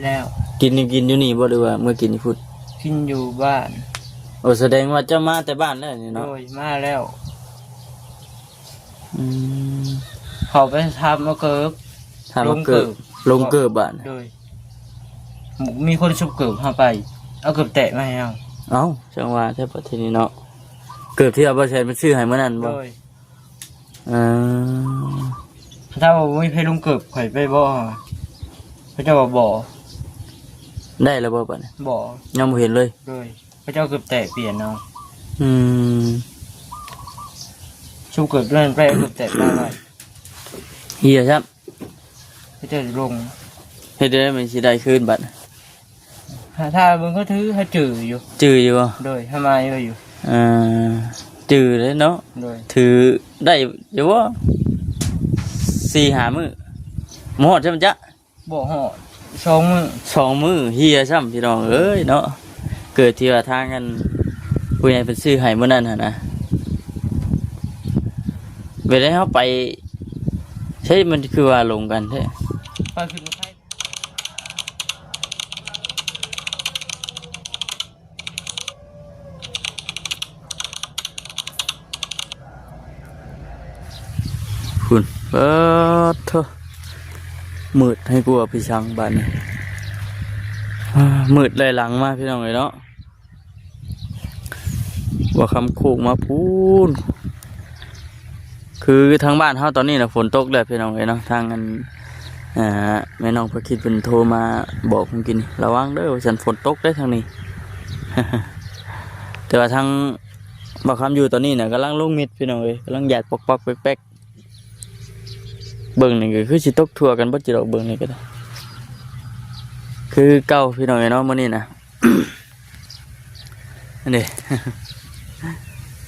ແລ້ວ ກິນນີ້ກິນຢູ່ນີ້ບໍ່ ຫຼືວ່າເມືອກິນຢູ່ພຸ້ນ? ກິນຢູ່ບ້ານ. ໂອ້ ສະແດງວ່າເຈົ້າມາແຕ່ບ້ານແລ້ວນີ້ເນາະ? ໂດຍ ມາແລ້ວ. ອືມ ເຂົ້າໄປຖາມເອົາເກີບ ຖາມເອົາເກີບ ລົງເກີບ ລົງເກີບບາດ. ໂດຍ ມີຄົນຊຸບເກີບເຮົາໄປ ເອົາເກີບແຕະມາໃຫ້ເຮົາ. ເອົ້າ ຈັ່ງວ່າແທ້ບັດທີນີ້ເນາະ ເກີບທີ່ວ່າບໍ່ແຊນເພິ່ນຊື້ໃຫ້ມື້ນັ້ນບໍ່? ໂດຍ. ເອີ ຖ້າວ່າບໍ່ມີໃຜລົງເກີບຂ້ອຍໄປບໍ່? ເຂົາເຈົ້າວ່າບໍ່. ໄດ້ແລ້ວບໍ່ບັດນີ້? ບໍ່ ຍັງບໍ່ເຫັນເລີຍ. ໂດຍ ເຂົາເຈົ້າເກີບແຕະປ່ຽນເອົາ. ອືມ ຊຸບເກີບຕົວນັ້ນໄປ ເອົາເກີບແຕະມາໄວ້ ເຫ່ຍຊ້ຳ. ເຂົາເຈົ້າລົງ ເຮັດໄດ້ມັນຊິໄດ້ຄືນບັດ? ຖ້າ ຖ້າເບິ່ງເຂົາຖື ເຮົາຈື່ຢູ່. ຈື່ຢູ່ບໍ່? ໂດຍ ເຮົາມາຢູ່ ຢູ່. ເອີ ຈື່ເດ້ເນາະ. ໂດຍ ຖືໄດ້ຢູ່ບໍ່? ສີ່ຫ້າມື້ ບໍ່ຮອດຊ້ຳຈະ. ບໍ່ຮອດ ສອງມື້ ສອງມື້ ເຫ່ຍຊ້ຳ ພີ່ນ້ອງເອີຍເນາະ. ເກີບທີ່ວ່າທາງອັນ ຜູ້ໃຫຍ່ເພິ່ນຊື້ໃຫ້ມື້ນັ້ນຫັ້ນນະ. ເວລາເຮົາໄປໃສ ມັນຄືວ່າຫຼົງກັນແທ້? ໄປຂຶ້ນໄປ ພຸ້ນ ປາດໂທ້ ມືດໃຫ້ກວ່າພີ່ຊັງບາດນີ້. ອາ ມືດໄລ່ຫຼັງມາ ພີ່ນ້ອງເອີຍເນາະ. ບໍ່ຄຳໂຄກມາພຸ້ນ ຄືທາງບ້ານເຮົາຕອນນີ້ນະ ຝົນຕົກແລ້ວ ພີ່ນ້ອງເອີຍເນາະ. ທາງອັນ ອ່າ ແມ່ນ້ອງພາຄິດເພິ່ນໂທມາບອກມື້ກີ້ນີ້ ລະວັງເດີວ່າຊັ້ນ ຝົນຕົກເດີທາງນີ້. ແຕ່ວ່າທາງບ່າວຄຳຢູ່ຕອນນີ້ນະ ກຳລັງລົງເມັດ ພີ່ນ້ອງເອີຍ ກຳລັງຫຍາດປອກໆແປກໆ. ເບິ່ງນີ້ກໍຄືຊິຕົກທົ່ວກັນເບິດຢູ່ດອກ ເບິ່ງນີ້ກໍໄດ້ ຄືເກົ່າ ພີ່ນ້ອງເອີຍເນາະ ມື້ນີ້ນະ. ອັນນີ້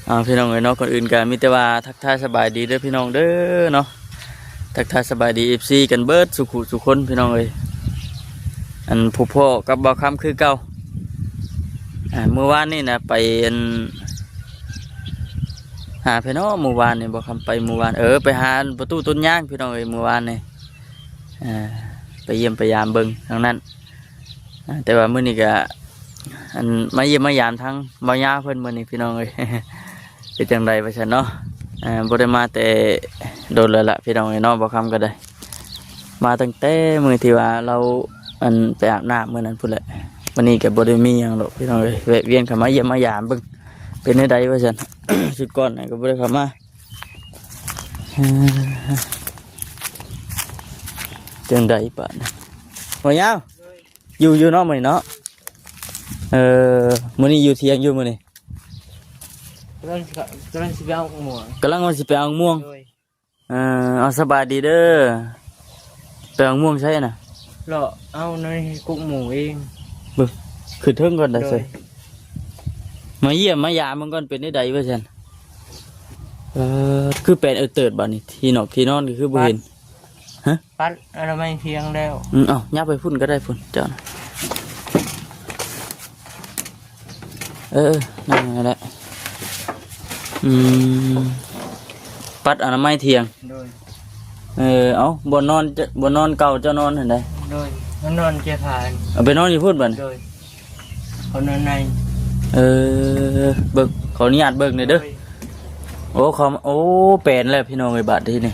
ເອົາ ພີ່ນ້ອງເອີຍເນາະ ກ່ອນອື່ນກໍມີແຕ່ວ່າທັກທາຍສະບາຍດີເດີພີ່ນ້ອງເດີເນາະ. ທັກທາຍສະບາຍດີເອັຟຊີກັນເບິດສູ່ຜູ້ສູ່ຄົນ ພີ່ນ້ອງເອີຍ. ອັນ ພົບພໍ້ກັບບ່າວຄຳຄືເກົ່າ. ອ່າ ມື້ວານນີ້ນະ ໄປ ອັນ ຫາໃຜເນາະ ມື້ວານນີ້ ບ່າວຄຳໄປມື້ວານ ເອີ ໄປຫາປະຕູຕົ້ນຍາງ ພີ່ນ້ອງເອີຍ ມື້ວານນີ້. ອ່າ ໄປຢ້ຽມໄປຢາມເບິ່ງທາງນັ້ນ. ອ່າ ແຕ່ວ່າມື້ນີ້ກະ ອັນ ມາຢ້ຽມມາຢາມທາງບ່າວຍາວເພິ່ນມື້ນີ້ ພີ່ນ້ອງເອີຍ. ເປັນຈັ່ງໃດວ່າຊັ້ນເນາະ ເອີ ບໍ່ໄດ້ມາແຕ່ດົນແລ້ວລະ ພີ່ນ້ອງເອີຍເນາະ. ບ່າວຄຳກໍໄດ້ມາຕັ້ງແຕ່ມື້ທີ່ວ່າລາວ ອັນ ໄປອາບນ້ຳມື້ນັ້ນພຸ້ນແຫຼະ. ມື້ນີ້ກໍບໍ່ໄດ້ມີຫຍັງດອກ ພີ່ນ້ອງເອີຍ ແວະວຽນເຂົ້າມາຢ້ຽມມາຢາມເບິ່ງ ເປັນແນວໃດວ່າຊັ້ນ. ຊຸດກ່ອນນະກໍບໍ່ໄດ້ເຂົ້າມາ. ເອີ ຈັ່ງໃດປານ ບ່າວຍາວ ຢູ່ ຢູ່ເນາະມື້ນີ້ເນາະ. ເອີ ມື້ນີ້ຢູ່ທ່ຽງຢູ່ມື້ນີ້ ກຳລັງ ກຳລັງຊິໄປເອົາໝ່ວງ ກຳລັງວ່າຊິໄປເອົາໝ່ວງ. ໂດຍ ເອີ ເອົາ ສະບາຍດີເດີ. ໄປເອົາໝ່ວງໃສນະ? ເລາະເອົາໃນກົກໝູເອງ. ເບິ່ງ ຂຶ້ນເທິງກ່ອນໄດ້ໃສ. ໂດຍ ມາຢ້ຽມມາຢາມເບິ່ງກ່ອນ ເປັນແນວໃດວ່າຊັ້ນ. ເອີ ຄືແປນເອີເຕີດບາດນີ້ ທີ່ນອກທີ່ນອນກໍຄືບໍ່ເຫັນ. ຮະ? ປັດອະນາໄມທ່ຽງແລ້ວ. ອືມ ເອົາ ຍັບໄປພຸ້ນກໍໄດ້ພຸ້ນ ເຈົ້ານະ. ເອີ ເອີ ນັ້ນແຫຼະ. ອືມ ປັດອະນາໄມທ່ຽງ. ໂດຍ ເອີ ເອົາ ບ່ອນນອນ ບ່ອນນອນເກົ່າເຈົ້ານອນຫັ້ນໃດ. ໂດຍ ມານອນແຈຜານ ເອົາໄປນອນຢູ່ພຸ້ນບັດ. ໂດຍ ເຂົານອນໃນ. ເອີ ເບິ່ງ ຂໍອະນຸຍາດເບິ່ງແດ່ເດີ. ໂດຍ ໂອ້ ເຂົາ ໂອ້ ແປນແລ້ວພີ່ນ້ອງເອີຍ ບາດທີນີ້.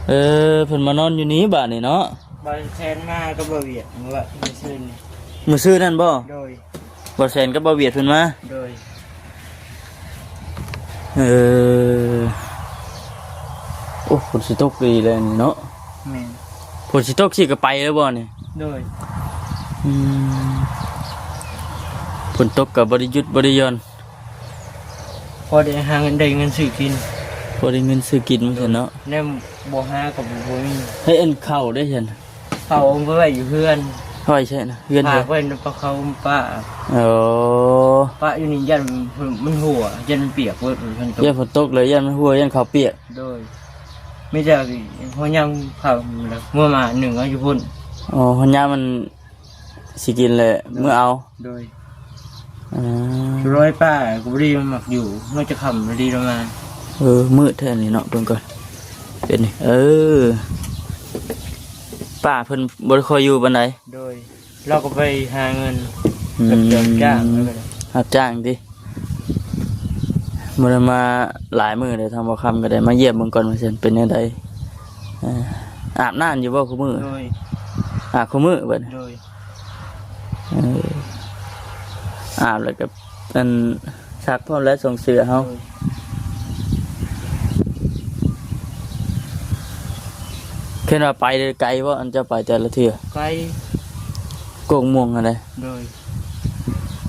ເອີ ເພິ່ນມານອນຢູ່ນີ້ບາດນີ້ເນາະ. ບ່າວແສນມາກັບບ່າວຫວຽດ ມື້ວະ ມື້ຊືນນີ້ ມື້ຊືນນັ້ນບໍ່? ໂດຍ ບ່າວແສນກັບບ່າວຫວຽດເພິ່ນມາ. ໂດຍ ເອີ ໂອ້ ຝົນຊິຕົກອີກແລ້ວນີ້ເນາະ. ແມ່ນ ຝົນຊິຕົກຊິກໍໄປແລ້ວບໍ່ນີ້? ໂດຍ ອືມ ຝົນຕົກກໍບໍ່ໄດ້ຢຸດບໍ່ໄດ້ຢ່ອນ. ພໍໄດ້ຫາເງິນ ໄດ້ເງິນຊື້ກິນ ພໍໄດ້ເງິນຊື້ກິນວ່າຊັ້ນເນາະ. ແນວບໍ່ຫາກໍບໍ່ ບໍ່ມີ. ເຮັດອັນເຂົ້າໄດ້ຊັ້ນ ເຂົ້າເອົາໄວ້ຢູ່ເຮືອນ. ໄວ້ໃສນະ? ເຮືອນໃຜ? ຝາກໄວ້ນຳປາເຂົາປາ. ໂອ້ ປະຢູ່ນີ້ຢ້ານມັນຮົ່ວ ຢ້ານມັນປຽກເບິດ. ຢ້ານຝົນຕົກເລີຍ ຢ້ານມັນຮົ່ວ ຢ້ານເຂົ້າປຽກ. ໂດຍ ມີແຕ່ຫົວຍາມເຂົ້າເມືອມາໜຶ້ງເອົາຢູ່ພຸ້ນ. ອໍ ຫົວຍາມມັນ ຊິກິນແຫຼະ ໂດຍ ເມືອເອົາ. ໂດຍ ອືມ ຮ້ອຍປ້າກໍບໍ່ດີມັກຢູ່ ມັກຈະຄ່ຳດີລະມາ. ເອີ ມືດແທ້ນີ້ເນາະ ເບິ່ງກ່ອນ ເປັນນີ້ ເອີ ປ້າເພິ່ນບໍ່ໄດ້ຄ່ອຍຢູ່ປານໃດ? ໂດຍ ລາວກໍໄປຫາເງິນ ອືມ ຮັບຈ້າງ ຮັບຈ້າງຕິ? ບໍ່ໄດ້ມາຫຼາຍມື້ເດ້ ທາງບ່າວຄຳກໍໄດ້ມາຢ້ຽມເບິ່ງກ່ອນວ່າຊັ້ນ ເປັນແນວໃດ? ເອີ ອາບນ້ຳຢູ່ບໍ່ຄູ່ມື້? ໂດຍ ອາບຄູ່ມື້ບັດນີ້? ໂດຍ ເອີ ອາບແລ້ວກໍ ອັນ ຊັກພ້ອມແລ້ວ ສົ່ງເສື້ອເຮົາ. ໂດຍ ເຫັນວ່າໄປໄກບໍ່? ອັນເຈົ້າໄປແຕ່ລະເທື່ອ? ໄກ ກົກມ່ວງຫັ້ນເດ້? ໂດຍ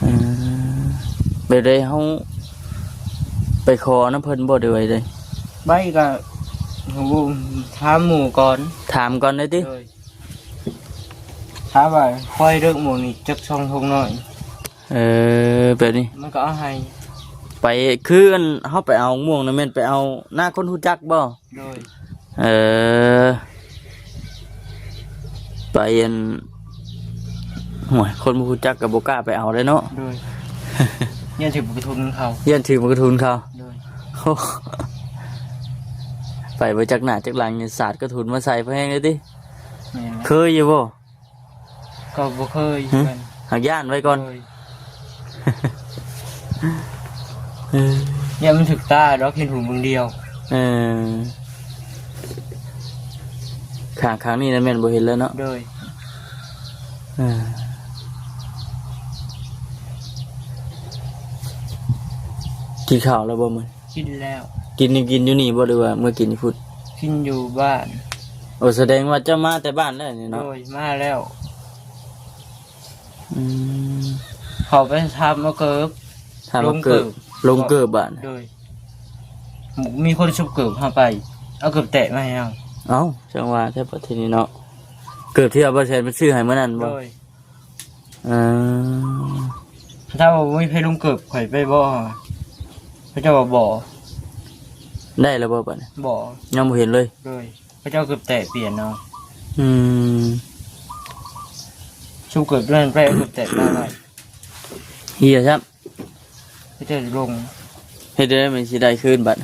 ເອີ ແບບໃດ ເຮົາໄປຂໍນຳເພິ່ນບໍ່ ຫຼືວ່າໃດ? ໄປກໍ ໂອ້ ຖາມໝູ່ກ່ອນ ຖາມກ່ອນໄດ້ຕິ? ໂດຍ ຖາມວ່າຂ້ອຍເລີກໝູ່ນີ້ຈັກຊ່ອງທົ່ງນ້ອຍ? ເອີ ແບບນີ້ ມັນກໍເອົາໃຫ້ ໄປ ຄືອັນເຮົາໄປເອົາມ່ວງນະ ແມ່ນໄປເອົານາຄົນຮູ້ຈັກບໍ່? ໂດຍ ເອີ ໄປອັນ ໂອ້ຍ ຄົນບໍ່ຮູ້ຈັກກໍບໍ່ກ້າໄປເອົາເດ້ເນາະ. ໂດຍ ຢ້ານຖືກໝາກກະທຸນເຂົາ ຢ້ານຖືກໝາກກະທຸນເຂົາ. ໂດຍ ໂອ້ ໄປບໍ່ຈັກໜ້າຈັກຫຼັງນີ້ ສາດກະທຸນມາໃສ່ພໍແຮງເລີຍຕິ? ແມ່ນແຫຼະ ເຄີຍຢູ່ບໍ່? ກໍບໍ່ເຄີຍ ຫຶ? ຄືກັນ ຫາກຢ້ານໄວ້ກ່ອນ. ໂດຍ ເອີ ຢ້ານມັນຖືກຕາດອກ ເຫັນຫຸເບິ່ງດຽວ. ເອີ ຂ້າງ ຂ້າງນີ້ນະແມ່ນບໍ່ເຫັນແລ້ວເນາະ. ໂດຍ ເອີ ກິນເຂົ້າແລ້ວບໍ່ມື້? ກິນແລ້ວ. ກິນນີ້ກິນຢູ່ນີ້ບໍ່ ຫຼືວ່າເມືອກິນຢູ່ພຸ້ນ? ກິນຢູ່ບ້ານ. ໂອ້ ສະແດງວ່າເຈົ້າມາແຕ່ບ້ານແລ້ວນີ້ເນາະ? ໂດຍ ມາແລ້ວ. ອືມ ເຂົ້າໄປຖາມເອົາເກີບ ຖາມເອົາເກີບ ລົງເກີບ ລົງເກີບບາດ. ໂດຍ ມີຄົນຊຸບເກີບເຮົາໄປ ເອົາເກີບແຕະມາໃຫ້ເຮົາ. ເອົ້າ ຈັ່ງວ່າແທ້ປະເທດນີ້ເນາະ ເກີບທີ່ວ່າບໍ່ແຊນໄປຊື້ໃຫ້ມື້ນັ້ນບໍ່? ໂດຍ ເອີ ຖ້າວ່າບໍ່ມີໃຜລົງເກີບຂ້ອຍໄປບໍ່? ເຂົາເຈົ້າວ່າບໍ່. ໄດ້ແລ້ວບໍ່ບາດນີ້? ບໍ່ ຍັງບໍ່ເຫັນເລີຍ. ໂດຍ ເຂົາເຈົ້າເກີບແຕະປ່ຽນເອົາ. ອືມ ຊຸບເກີບນັ້ນໄປເອົາເກີບແຕະມາໄວ້ ເຫຍຊ້ຳ ເຂົາເຈົ້າລົງ. ເຮັດໄດ້ມັນຊິໄດ້ຄືນບາດ?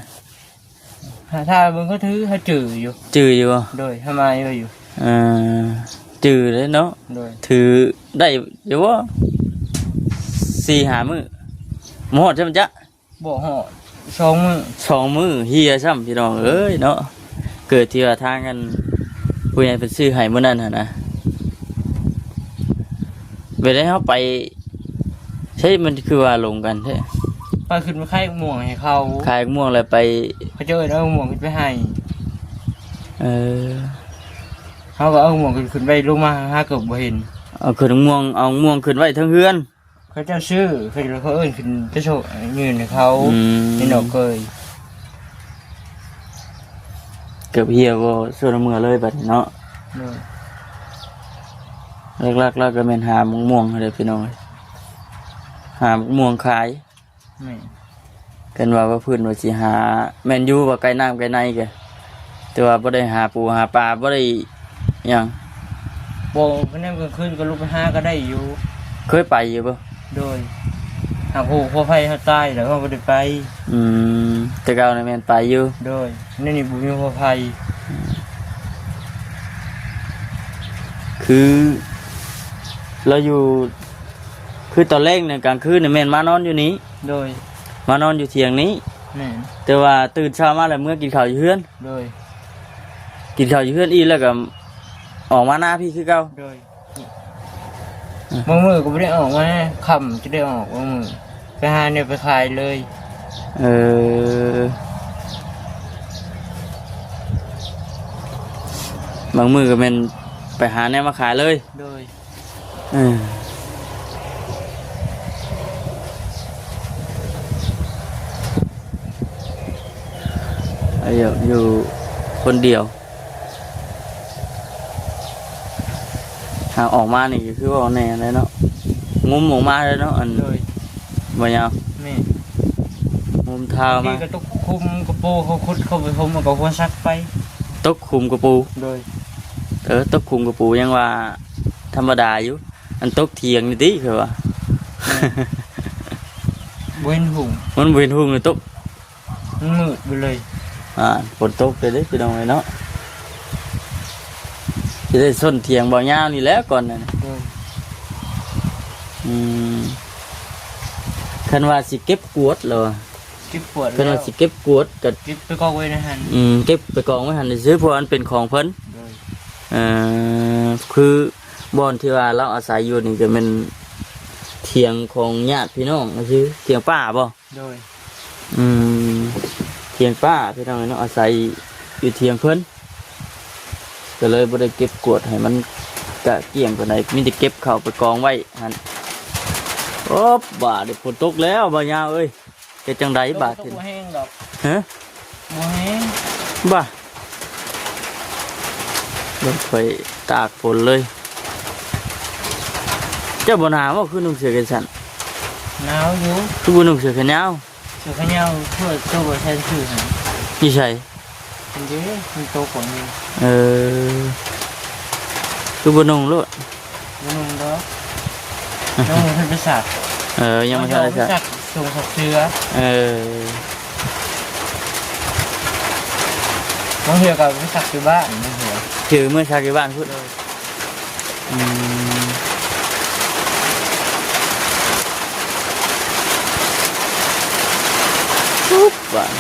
ຖ້າ ຖ້າເບິ່ງເຂົາຖື ເຮົາຈື່ຢູ່. ຈື່ຢູ່ບໍ່? ໂດຍ ເຮົາມາຢູ່ ຢູ່. ເອີ ຈື່ເດ້ເນາະ. ໂດຍ ຖືໄດ້ຢູ່ບໍ່? ສີ່ຫ້າມື້ ບໍ່ຮອດຊ້ຳຈະ. ບໍ່ຮອດສອງມື້ ສອງມື້ ເຫຍຊ້ຳ ພີ່ນ້ອງເອີຍເນາະ. ເກີບທີ່ວ່າທາງອັນຜູ້ໃຫຍ່ເພິ່ນຊື້ໃຫ້ມື້ນັ້ນຫັ້ນນະ. ເວລາເຮົາໄປໃສ ມັນຄືວ່າຫຼົງກັນແທ້? ໄປຂຶ້ນໄປຂາຍໝາກມ່ວງໃຫ້ເຂົາ ຂາຍໝາກມ່ວງແລ້ວໄປ ເຂົາເຈົ້າເອີ້ນເອົາໝາກມ່ວງຂຶ້ນໄປໃຫ້. ເອີ ເຮົາກໍເອົາໝາກມ່ວງຂຶ້ນ ຂຶ້ນໄປ ລົງມາຫາເກີບບໍ່ເຫັນ. ເອົາຂຶ້ນໝາກມ່ວງ ເອົາໝາກມ່ວງຂຶ້ນໄວ້ເທິງເຮືອນ. ເຂົາເຈົ້າຊື້ ເຂົາ ເຂົາເອີ້ນຂຶ້ນໄປໂຊະ ຍື່ນໃຫ້ເຂົາ. ອືມ ນີ້ເນາະເກີຍ ເກີບເຫຍບໍ່ ຊວນເມືອເລີຍບັດນີ້ເນາະ. ໂດຍ ຫຼັກໆ ແລ້ວກໍແມ່ນຫາໝາກມ່ວງຫັ້ນແຫຼະ ພີ່ນ້ອງເອີຍ ຫາໝາກມ່ວງຂາຍ. ແມ່ນ ເພິ່ນວ່າ ວ່າເພິ່ນວ່າຊິຫາ ແມ່ນຢູ່ວ່າໄກນ້ຳໄກໃນກະ ແຕ່ວ່າບໍ່ໄດ້ຫາປູຫາປາ ບໍ່ໄດ້ຫຍັງ. ບໍ່ ຄັນຍາມກາງຄືນກໍລຸກໄປຫາກໍໄດ້ຢູ່. ເຄີຍໄປຢູ່ບໍ່? ໂດຍ ຫາກຜູ້ ຜູ້ໄພເຮົາຕາຍແລ້ວເຮົາບໍ່ໄດ້ໄປ. ອືມ ແຕ່ເກົ່ານະແມ່ນໄປຢູ່. ໂດຍ ແນວນີ້ບໍ່ມີຜູ້ໄພ. ຄືລາວຢູ່ ຄືຕອນແລງນະ ກາງຄືນນະແມ່ນມານອນຢູ່ນີ້. ໂດຍ ມານອນຢູ່ຖຽງນີ້. ແມ່ນ ແຕ່ວ່າຕື່ນເຊົ້າມາແລ້ວເມືອກິນເຂົ້າຢູ່ເຮືອນ. ໂດຍ ກິນເຂົ້າຢູ່ເຮືອນອີກແລ້ວກໍອອກມານາພີ້ຄືເກົ່າ. ໂດຍ ບາງມື້ກໍບໍ່ໄດ້ອອກມາ ຄ່ຳຈະໄດ້ອອກ ບາງມື້ໄປຫາແນວໄປຂາຍເລີຍ. ເອີ ບາງມື້ກໍແມ່ນໄປຫາແນວມາຂາຍເລີຍ. ໂດຍ ເອີ ອາ ຢູ່ ຢູ່ຄົນດຽວ ຫາອອກມານີ້ກໍຄືເວົ້າແນ່ແຫຼະເນາະ ງຸມອອກມາເລີຍເນາະ ອັນ ໂດຍ ບໍ່ຍາວ. ແມ່ນ ງຸມທ້າວມາ ກະຕຸກຄຸມກະປູ ເຂົາຂຸດເຂົ້າໄປຫົ່ມ ເອົາກະຫົວສັກໄປ. ຕົກຂຸມກະປູ. ໂດຍ ເອີ ຕົກຂຸມກະປູຍັງວ່າທຳມະດາຢູ່. ອັນຕົກຖຽງນີ້ຕິ ຄືວ່າ ບໍ່ເຫັນຫຸ່ງ ມັນບໍ່ເຫັນຫຸ່ງເລີຍຕົກ ມັນມືດໄປເລີຍ. ອ່າ ຝົນຕົກເລີຍເດ້ ພີ່ນ້ອງເອີຍເນາະ. ຊິໄດ້ຊົນຖຽງບ່າວຍາວນີ້ແຫຼະກ່ອນນັ້ນ. ໂດຍ. ອືມ ຄັນວ່າຊິເກັບກວດແລ້ວ ເກັບກວດ ຄັນວ່າຊິເກັບກວດກໍເກັບໄປກອງໄວ້ໃນຫັ້ນ. ອືມ ເກັບໄປກອງໄວ້ຫັ້ນຊື່ ເພາະວ່າມັນເປັນຂອງເພິ່ນ. ໂດຍ. ເອີ ຄືບ່ອນທີ່ວ່າລາວອາໄສຢູ່ນີ້ກໍແມ່ນຖຽງຂອງຍາດພີ່ນ້ອງຊື່ ຖຽງປ້າບໍ່? ໂດຍ. ອືມ ຖຽງປ້າພີ່ນ້ອງເອີຍເນາະ ອາໄສຢູ່ຖຽງເພິ່ນ ກໍເລີຍບໍ່ໄດ້ເກັບກວດໃຫ້ມັນກະກ້ຽງປານໃດ ມີແຕ່ເກັບເຂົ້າໄປກອງໄວ້ຫັ້ນ. ໂອ້ ບາດນີ້ຝົນຕົກແລ້ວບ່າວຍາວເອີຍ ເຮັດຈັ່ງໃດບາດນີ້? ບໍ່ແຮງດອກ. ຮະ? ບໍ່ແຮງ. ບ້າ ລົງໄປຕາກຝົນເລີຍ. ເຈົ້າບໍ່ໜາວບໍ່ ຄືນຸ່ງເສື້ອແຂນສັ້ນ? ໜາວຢູ່. ຄືບໍ່ນຸ່ງເສື້ອແຂນຍາວ? ເສື້ອແຂນຍາວ ເພື່ອໂຕບໍ່ໃສ່ຊື່ຫັ້ນ. ຢູ່ໃສ? ອັນເດ້ ມັນໂຕກວ່ານີ້. ເອີ ຄືບໍ່ນຸ່ງໂລດ? ບໍ່ນຸ່ງດອກ. ຍັງບໍ່ທັນໄດ້ຊັກ. ເອີ ຍັງບໍ່ທັນໄດ້ຊັກ. ສົ່ງສັກເສືອ. ເອີ ບາງເທື່ອກໍໄປຊັກຢູ່ບ້ານ ບາງເທື່ອ ຖືເມືອຊັກຢູ່ບ້ານພຸ້ນ. ໂດຍ. ອືມ ບາດ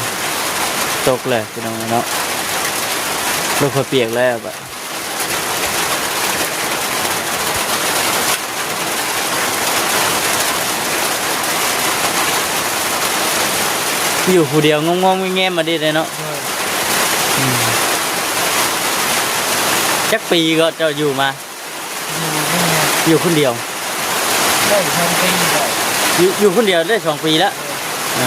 ຕົກແລ້ວພີ່ນ້ອງເນາະ ລົງຂ້ອຍປຽກແລ້ວບາດ. ຢູ່ຜູ້ດຽວງອມໆແງມໆ ມາດີເດເນາະ. ໂດຍ. ອືມ ຈັກປີກໍເຈົ້າຢູ່ມາ? ຢູ່ຄົນດຽວ ຢູ່ຄົນດຽວ ໄດ້ສອງປີແລ້ວ. ຢູ່ ຢູ່ຄົນດຽວໄດ້ສອງປີແລ້ວ. ໂດຍ. ເອີ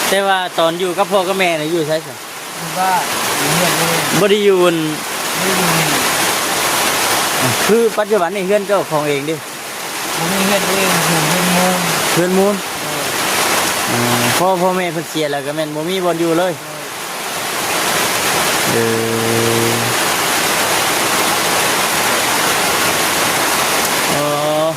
ແຕ່ວ່າຕອນຢູ່ກັບພໍ່ກັບແມ່ນະ ຢູ່ໃສຊະ? ຢູ່ບ້ານ ຢູ່ເຮືອນເອງ. ບໍ່ໄດ້ຢູ່ ບໍ່ໄດ້ຢູ່ນີ້. ຄືປັດຈຸບັນນີ້ເຮືອນເຈົ້າຂອງເອງເດ້? ບໍ່ມີເຮືອນເອງ ຢູ່ເຮືອນໝູ່. ເຮືອນໝູ່. ໂດຍ. ເອີ ເພາະພໍ່ແມ່ເພິ່ນເສຍແລ້ວກໍແມ່ນບໍ່ມີບ່ອນຢູ່ເລີຍ. ໂດຍ. ເອີ ອໍ.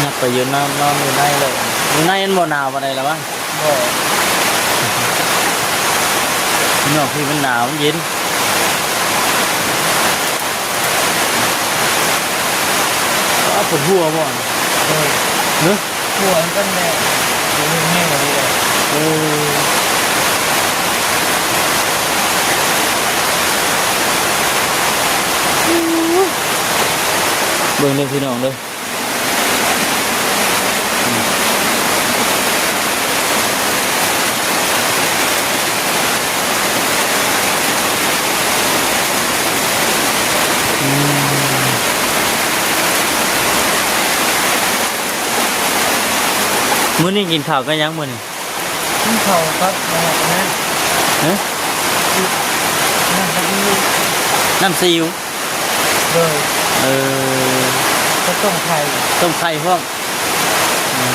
ຍັບໄປຢູ່ນອນ ນອນຢູ່ໃນເລີຍ. ຢູ່ໃນມັນບໍ່ໜາວປານໃດລະວະ? ບໍ່. ນອກທີ່ມັນໜາວ ມັນເຢັນ. ອ້າວ ປວດຫົວບໍ່? ໂດຍ. ເອີ ຫົວມັນກໍແໜ້ນ ເຮັດແຮງກວ່ານີ້ແຫຼະ. ເອີ ເບິ່ງເດີພີ່ນ້ອງເດີ. ອືມ ມື້ນີ້ກິນເຂົ້າກັບຫຍັງມື້ນີ້? ກິນເຂົ້າກັບ ອັນນັ້ນ ຮະ? ນ້ຳຊີວ. ນ້ຳຊີວ? ໂດຍ. ເອີ ກໍຕົ້ມໄຂ່. ຕົ້ມໄຂ່ພ້ອມ. ອືມ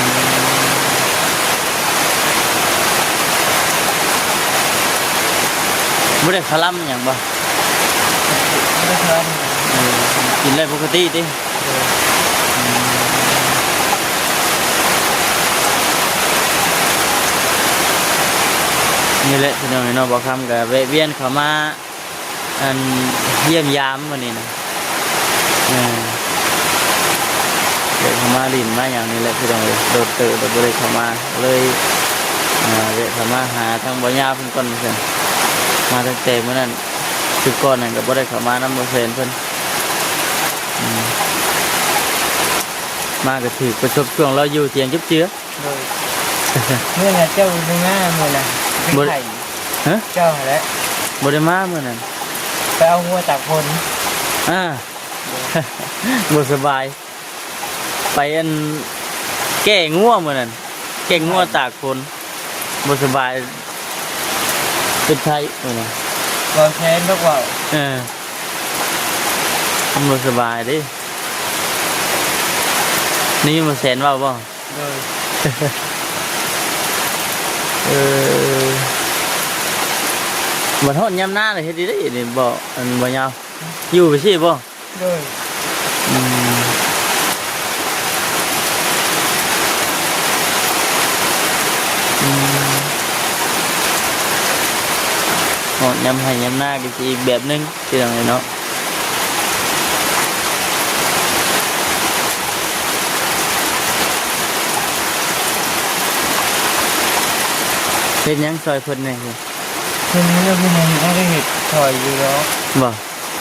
ບໍ່ໄດ້ຄະລຳຫຍັງບໍ່? ບໍ່ໄດ້ຄະລຳ. ເອີ ກິນໄດ້ປົກກະຕິຕິ? ໂດຍ. ອືມ ນີ້ແຫຼະພີ່ນ້ອງເນາະ ບ່າວຄຳກໍແວະວຽນເຂົ້າມາ ອັນ ຢ້ຽມຢາມມື້ນີ້ນະ ເອີ ແວະເຂົ້າມາຫຼິ້ນມາຫຍັງນີ້ແຫຼະພີ່ນ້ອງເອີຍ ໂດນເຕີບແລ້ວບໍ່ໄດ້ເຂົ້າມາ ເລີຍ ເອີ ແວະເຂົ້າມາຫາທາງບ່າວຍາວເພິ່ນກ່ອນວ່າຊັ້ນ ມາຕັ້ງແຕ່ມື້ນັ້ນ ຄືກ່ອນນັ້ນກໍບໍ່ໄດ້ເຂົ້າມານຳບ່າວແສນເພິ່ນ ອືມ ມາກໍຖືກປະສົບຊ່ວງລາວຢູ່ຖຽງເຈັບເຈືອ. ໂດຍ. ມື້ນັ້ນເຈົ້າບໍ່ໄດ້ມາມື້ນັ້ນ ບໍ່ໄດ້ ໄປໄຂ່ ຮະ? ເຈົ້າຫັ້ນແຫຼະ ບໍ່ໄດ້ມາມື້ນັ້ນ ໄປເອົາງົວຕາກຝົນ. ອ່າ ໂດຍ. ບໍ່ສະບາຍ ໄປອັນ ແກ້ງົວມື້ນັ້ນ ແກ້ງົວຕາກຝົນ ບໍ່ສະບາຍ ເປັນໄຂ້ມື້ນັ້ນ ບໍ່ແຊນດອກເວົ້າ. ເອີ ມັນບໍ່ສະບາຍເດ້ ໄດ້ຍິນບໍ່ແຊນເວົ້າບໍ່? ໂດຍ. ເອີ ບັດຮອດຍາມໜ້າລະເຮັດໄດ້ນີ້ບໍ່ ອັນບໍ່ຍາວ ຢູ່ໄປຊີ້ບໍ່? ໂດຍ. ອືມ ຍາມໄຮ່ຍາມນາກໍຊິອີກແບບໜຶ່ງ ພີ່ນ້ອງເອີຍເນາະ. ເຮັດຫຍັງຊ່ອຍເພິ່ນແດ່? ເພິ່ນ ເພິ່ນຍັງບໍ່ໄດ້ເຮັດຊ່ອຍຢູ່ດອກ. ບໍ່?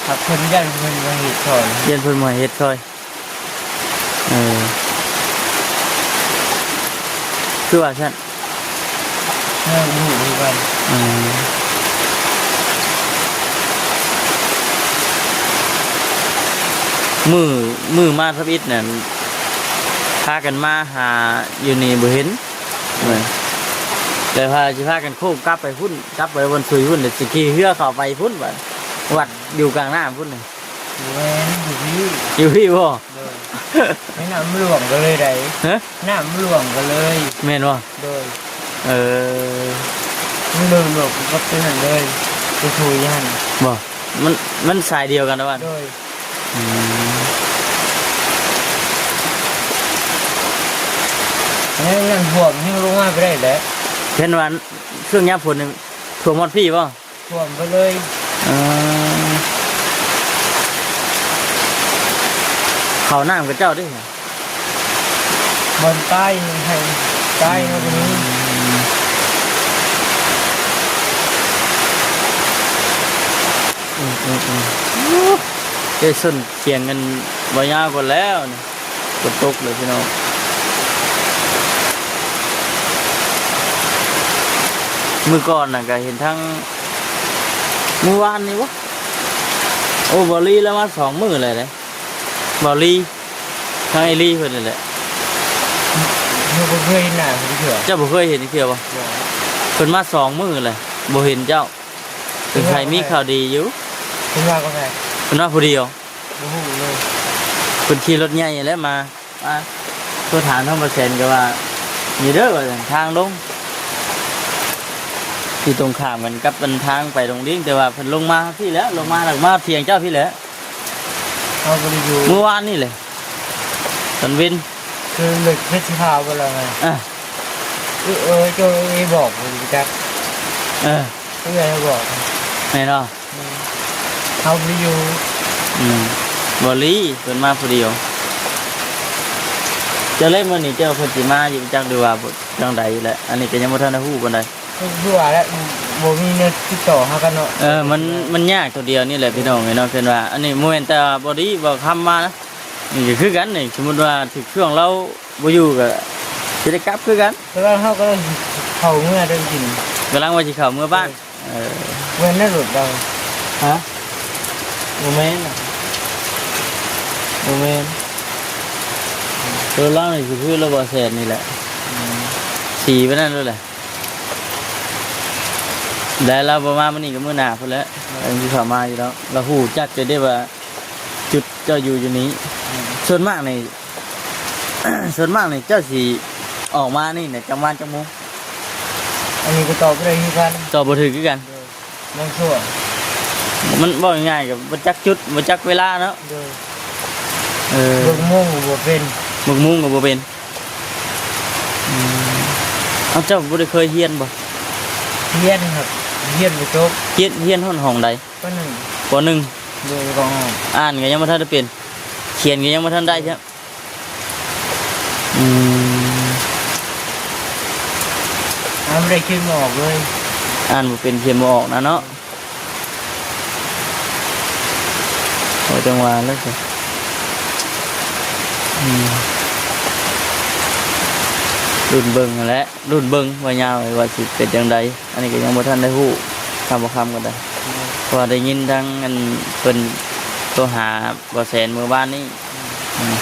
ຫາກເພິ່ນຢ້ານເພິ່ນບໍ່ເຮັດຊ່ອຍ. ຢ້ານເພິ່ນບໍ່ໃຫ້ເຮັດຊ່ອຍ. ເອີ ຄືວ່າຊັ້ນ? ຍັງບໍ່ຮູ້ຄືກັນ. ເອີ ມື້ ມື້ມາທຳອິດນັ້ນ ພາກັນມາຫາຢູ່ນີ້ບໍ່ເຫັນ. ເອີ ແຕ່ວ່າຊິພາກັນໂຄ້ງກັບໄປພຸ້ນ ກັບໄປບ່ອນສຸຍພຸ້ນ ແລ້ວຊິຂີ່ເຮືອເຂົ້າໄປພຸ້ນ ວັດ ວັດຢູ່ກາງນ້ຳພຸ້ນ. ບໍ່ແມ່ນ ຢູ່ພີ້ ຢູ່ພີ້ບໍ່? ໂດຍ ໃນນ້ຳຫຼວງກໍເລີຍໄດ໋. ຮະ? ນ້ຳຫຼວງກໍເລີຍ. ແມ່ນບໍ່? ໂດຍ ເອີ ມັນເລີຍຫຼວງກັບຕົວນັ້ນເລີຍ ໄປສູ່ຢູ່ຫັ້ນ. ບໍ່? ມັນ ມັນສາຍດຽວກັນນະວ່າ. ໂດຍ ອືມ ແລ້ວນ້ຳຖ້ວມຍັງລົງມາບໍ່ໄດ້ແຫຼະ. ເຫັນວ່າຊ່ວງຍາມຝົນນີ້ຖ້ວມຮອດພີ້ບໍ່? ຖ້ວມໄປເລີຍ. ເອີ ເຂົ້ານ້ຳຂະເຈົ້າເດ້ ບ່ອນໃຕ້ໃຫ້ໃຕ້ເຮົາບໍ່ມີ. ອືມ ອືມ ອືມ ເອີ ຊົນຂຽງກັນບໍ່ຍາວກ່ອນແລ້ວນີ້. ຝົນຕົກເລີຍພີ່ນ້ອງ. ມື້ກ່ອນນະກະເຫັນທັງ ມື້ວານນີ້ບໍ່? ໂອ້ ບ່າວລີລາວມາສອງມື້ແລ້ວເດ້. ບ່າວລີ ທັງໄອລີເພິ່ນນີ້ແຫຼະ. ເຮົາບໍ່ເຄີຍເຫັນໜ້າເພິ່ນເທື່ອ. ເຈົ້າບໍ່ເຄີຍເຫັນເທື່ອບໍ່? ບໍ່. ເພິ່ນມາສອງມື້ແລ້ວ ບໍ່ເຫັນເຈົ້າ. ສົງໄສມີຂ່າວດີຢູ່. ເພິ່ນມາກັບໃຜ? ເພິ່ນມາຜູ້ດຽວ. ບໍ່ຮູ້ເລີຍ. ເພິ່ນຂີ່ລົດໃຫຍ່ແຫຼະມາ ມາໂທຖາມທາງບ່າວແສນກໍວ່າ ນີ້ເດີ ວ່າທາງລົງທີ່ຕົງຂ້າມກັນກັບອັນທາງໄປໂຮງລຽນ ແຕ່ວ່າເພິ່ນລົງມາພີ້ແຫຼະ ລົງມາແລ້ວມາຖຽງເຈົ້າພີ້ແຫຼະ. ເຮົາບໍ່ໄດ້ຢູ່ ມື້ວານນີ້ແຫຼະ ຕອນເວັນ ຄືເລິກເຮັດຊິພາບໍ່ລະ. ອ່າ ເອີ ເຈົ້າເອີຍບອກບໍ່ຮູ້ຈັກ. ເອີ ເອື້ອຍເຮົາບອກ. ແມ່ນບໍ່? ອືມ ເຮົາບໍ່ໄດ້ຢູ່. ອືມ ບໍ່ລີ ເພິ່ນມາຜູ້ດຽວ. ເຈົ້າເລີຍມື້ນີ້ເຈົ້າເພິ່ນຊິມາຢູ່ຈັກ ຫຼືວ່າຈັ່ງໃດແຫຼະ ອັນນີ້ກໍຍັງບໍ່ທັນໄດ້ຮູ້ປານໃດ. ຄືວ່າແຫຼະ ບໍ່ມີແນວຕິດຕໍ່ຫາກັນເນາະ. ເອີ ມັນ ມັນຍາກຕົວດຽວນີ້ແຫຼະພີ່ນ້ອງເອີຍເນາະ. ເພິ່ນວ່າ ອັນນີ້ບໍ່ແມ່ນແຕ່ບໍ່ດີບໍ່ຄຳມານະ ນີ້ກໍຄືກັນນີ້ ສົມມຸດວ່າຖືກຊ່ວງລາວບໍ່ຢູ່ກໍຊິໄດ້ກັບຄືກັນ. ແຕ່ວ່າເຮົາກຳລັງເຂົ້າເມືອໄດ້ກິນ ກຳລັງວ່າຊິເຂົ້າເມືອບ້ານ. ເອີ ແມ່ນໃນລົດເຮົາ. ຮະ? ບໍ່ແມ່ນ ບໍ່ແມ່ນ ໂຕລາວນີ້ຄືລົດບ່າວແສນນີ້ແຫຼະ. ອືມ ສີປານນັ້ນໂລດແຫຼະ. ແລ້ວລາວບໍ່ມາມື້ນີ້ກໍມື້ໜ້າພຸ້ນແຫຼະ ລາວຊິເຂົ້າມາຢູ່ແລ້ວ. ລາວຮູ້ຈັກຢູ່ເດ້ວ່າຈຸດເຈົ້າຢູ່ຢູ່ນີ້. ອືມ ສ່ວນມາກນີ້ ສ່ວນມາກນີ້ເຈົ້າຊິອອກມານີ້ແຫຼະ ຈັກປະມານຈັກໂມງ? ອັນນີ້ກໍຕອບບໍ່ໄດ້ຄືກັນ ຕອບບໍ່ຖືກຄືກັນ. ໂດຍ ບາງຊ່ວງ ມັນເວົ້າງ່າຍໆກໍບໍ່ຈັກຈຸດ ບໍ່ຈັກເວລາເນາະ. ໂດຍ ເອີ ເບິ່ງໂມງກໍບໍ່ເປັນ ເບິ່ງໂມງກໍບໍ່ເປັນ. ອືມ ເອົາ ເຈົ້າບໍ່ໄດ້ເຄີຍຮຽນບໍ່? ຮຽນຄັບ ຮຽນບໍ່ຈົບ. ຮຽນ ຮຽນຮອດຫ້ອງໃດ? ປໍໜຶ່ງ ປໍໜຶ່ງ. ໂດຍ ກໍອ່ານ ອ່ານກໍຍັງບໍ່ທັນໄດ້ເປັນ ຂຽນກໍຍັງບໍ່ທັນໄດ້ຊ້ຳ. ອືມ ອ່ານບໍ່ໄດ້ ຂຽນບໍ່ອອກເລີຍ ອ່ານບໍ່ເປັນ ຂຽນບໍ່ອອກນະເນາະ. ໂອ້ ຈັ່ງວ່າແລ້ວຊິ ອືມ ລຸ້ນເບິ່ງຫັ້ນແຫຼະ ລຸ້ນເບິ່ງວ່າຍາວວ່າຊິເປັນຈັ່ງໃດ. ອັນນີ້ກໍຍັງບໍ່ທັນໄດ້ຮູ້ ຄຳບໍ່ຄຳກໍໄດ້ ອືມ ເພາະວ່າໄດ້ຍິນທາງອັນເພິ່ນໂທຫາບ່າວແສນມື້ວານນີ້. ອືມ ອືມ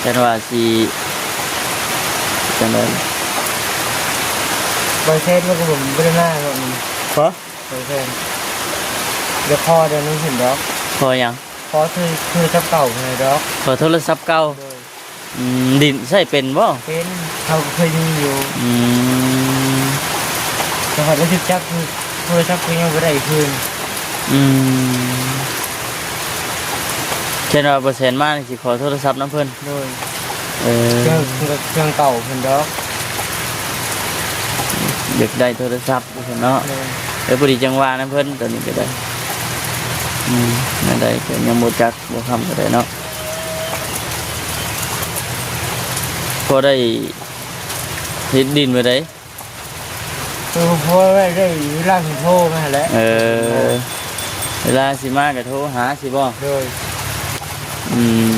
ແຕ່ວ່າຊິຈັ່ງໃດ ບ່າວແສນມັນກໍບໍ່ໄດ້ມາເນາະ. ຮະ? ໂດຍ ແມ່ນ ດຽວຂໍດຽວນີ້ເຫັນດອກ. ຂໍຫຍັງ? ຂໍໂທ ໂທລະສັບເກົ່າໃຫ້ດອກ. ຂໍໂທລະສັບເກົ່າ. ໂດຍ ອືມ ດິນໃຊ້ເປັນບໍ່? ເປັນ ເຮົາກໍເຄີຍມີຢູ່. ອືມ ແຕ່ວ່າໄດ້ຖືກຈັບ ໂທລະສັບກໍຍັງບໍ່ໄດ້ຄືນ. ອືມ ແມ່ນວ່າບໍ່ແສນມານີ້ຊິຂໍໂທລະສັບນຳເພິ່ນ. ໂດຍ ເອີ ເຄື່ອງ ເຄື່ອງເກົ່າເພິ່ນດອກ. ຢາກໄດ້ໂທລະສັບວ່າຊັ້ນເນາະ. ໂດຍ ເອີ ພໍດີຈັ່ງຫວະນຳເພິ່ນ ຕອນນີ້ກໍໄດ້ ອືມ ແນວໃດກໍຍັງບໍ່ຈັກ ບໍ່ຄຳກໍໄດ້ເນາະ ພໍໄດ້ເຮັດດິນໄວ້ໃດ ເອີ ພໍໄດ້ ໄດ້ເວລາເພິ່ນໂທມາແຫຼະ ເອີ ເວລາຊິມາກໍໂທຫາຊິບໍ່? ໂດຍ ອືມ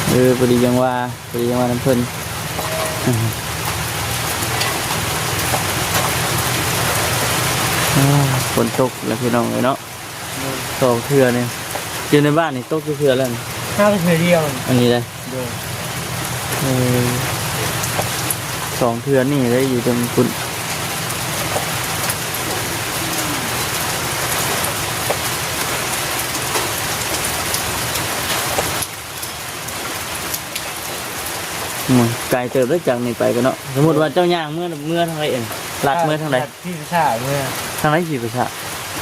ເອີ ພໍດີຈັ່ງຫວະ ພໍດີຈັ່ງຫວະນຳເພິ່ນ ອາ ຝົນຕົກແລ້ວພີ່ນ້ອງເອີຍເນາະ ໂດຍ ສອງເທື່ອນີ້ ຢູ່ໃນບ້ານນີ້ຕົກຈັກເທື່ອແລ້ວນີ້? ຫາກະເທື່ອດຽວ ອັນນີ້ເດ້ ໂດຍ ເອີ ສອງເທື່ອນີ້ເດ້ ຢູ່ເທິງພຸ້ນ ອືມ ໄກເຕີບເດ້ ຈາກນີ້ໄປກໍເນາະ ສົມມຸດວ່າເຈົ້າຍ່າງເມືອ ເມືອທາງໃດເອີຍ? ລັດເມືອທາງໃດ? ທີ່ປະຊາເມືອ ທາງໃດທີ່ປະຊາ?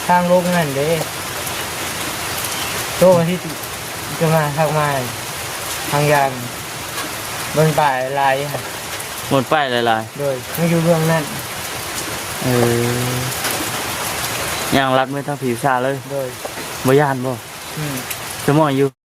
ທາງລົງນັ້ນເດ້ ໂຕທີ່ຈະມາທາງມາ ທາງຢ່າງ ບ່ອນປ້າຍຫຼາຍ ບ່ອນປ້າຍຫຼາຍໆ ໂດຍ ມັນຢູ່ເບື້ອງນັ້ນ ເອີ ຍ່າງລັດເມືອທາງທີ່ປະຊາເລີຍ ໂດຍ ບໍ່ຢ້ານບໍ່? ອືມ ຈະມອຍຢູ່